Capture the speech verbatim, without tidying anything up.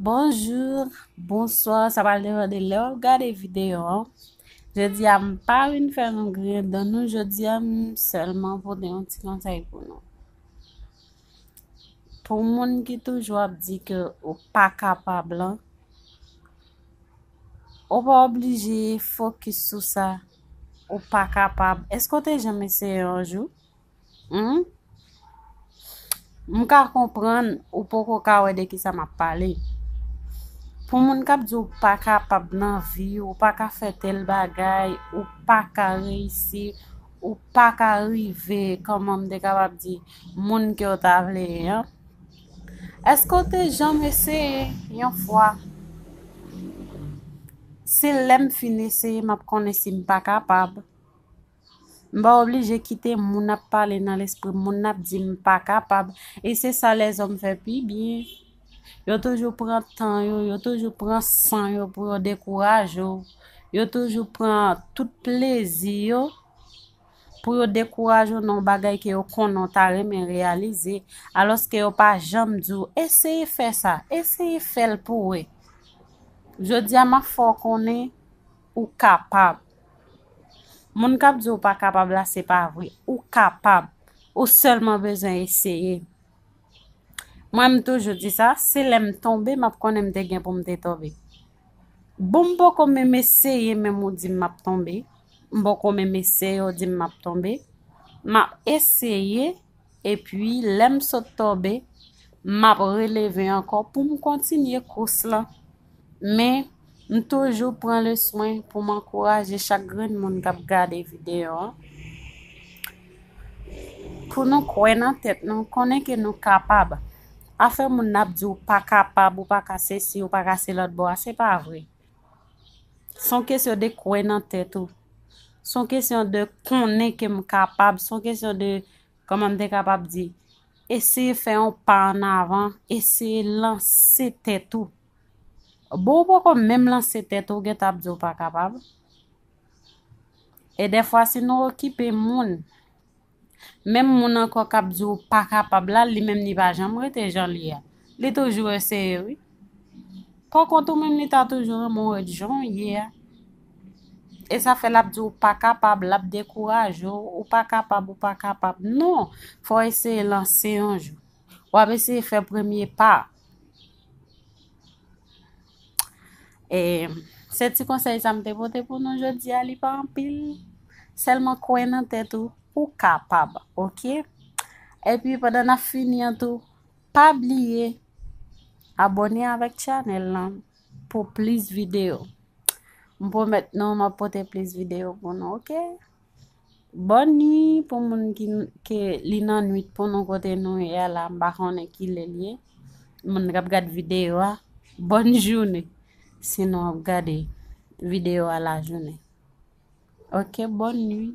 Bonjou, bonswa, sa pral depann de lè w ap gade videyo an. Jodi a, m pa vin fè nou griyen dan nou, jodi a, m sèlman pote yon ti konsèy pou nou. Pou moun ki toujou ap di ke ou pa kapab lan, ou pa oblije fokis sou sa, ou pa kapab. Èske w te janm eseye yon jou? Hmm? M ka konprann ou poko ka wè de kisa m ap pale. Pou moun k ap di ou pa kapab nan vi, ou pa ka fè tèl bagay, ou pa ka reyisi, ou pa ka rive, kòman m te kapab di, moun ke w ta vle ye an. Èske w te janm eseye yon fwa? Se lè m fin eseye, m ap konnen si m pa kapab. M pa oblije kite moun ap pale nan lespri m, moun ap di m pa kapab. E se sa lèzòm fè pi byen. Yo toujou pran tan yo, yo toujou pran san yo pou yo dekouraje w. Yo toujou pran tout plezi yo pou yo dekouraje w nan yon bagay ke yo konnen w ta renmen reyalize, alòske yo pa janm di w, "Eseye fè sa, eseye fè l pou w wè." Jodi a, m ap fè w konnen ou kapab. Moun k ap di w pa kapab la, se pa vre. Ou kapab. Ou sèlman bezwen eseye. Mwen, m toujou di sa, se lè m tonbe, m ap konnen m te gen pou m te tonbe. Bon, m poko menm eseye, menm ou di m m ap tonbe. M poko menm eseye, ou di m m ap tonbe. M ap eseye, epi lè m sot tonbe, m ap releve ankò pou m kontinye kous lan. Men, m toujou pran le swen pou m ankouraje chak grenn moun k ap gade videyo an. Pou nou kwè nan tèt nou, konnen ke nou kapab. Afè moun ap di w pa kapab, ou pa ka sesi, ou pa ka se lòt bò a, se pa vre. Se yon kesyon de kwè nan tèt ou. Se yon kesyon de konnen ke m kapab. Se yon kesyon de, kòman m te kapab di, eseye fè yon pa an avan, eseye lanse tèt ou. Bon, ou poko menm lanse tèt ou, ou gentan ap di w pa kapab. E dèfwa, si nou okipe moun, menm moun ankò k ap di w pa kapab la, li menm li pa janm rete jan l ye a. Li toujou eseye, wi. Pakont ou menm, li ta toujou renmen w ret jan w ye a. E sa fè l ap di w pa kapab, l ap dekouraje w, ou pa kapab, ou pa kapab. Non, fò w eseye lanse yon jou. W ap eseye fè premye pa. E se ti konsèy sa m te pote pou nou jodi a, li pa anpil. Sèlman kwè nan tèt ou, ou kapab, oke? Epi pandan n ap fini an tou, pa bliye abòne avèk chanèl lan pou plis videyo. M pwomèt nou, m ap pote plis videyo pou nou, oke? Bòn nwi pou moun ki, ke li nan nwit pou nou kote nou ye a la, m pa konnen ki lè l ye. Moun k ap gad videyo a, bòn jounen. Si nou ap gade videyo a lajounen. Oke, bòn nwi.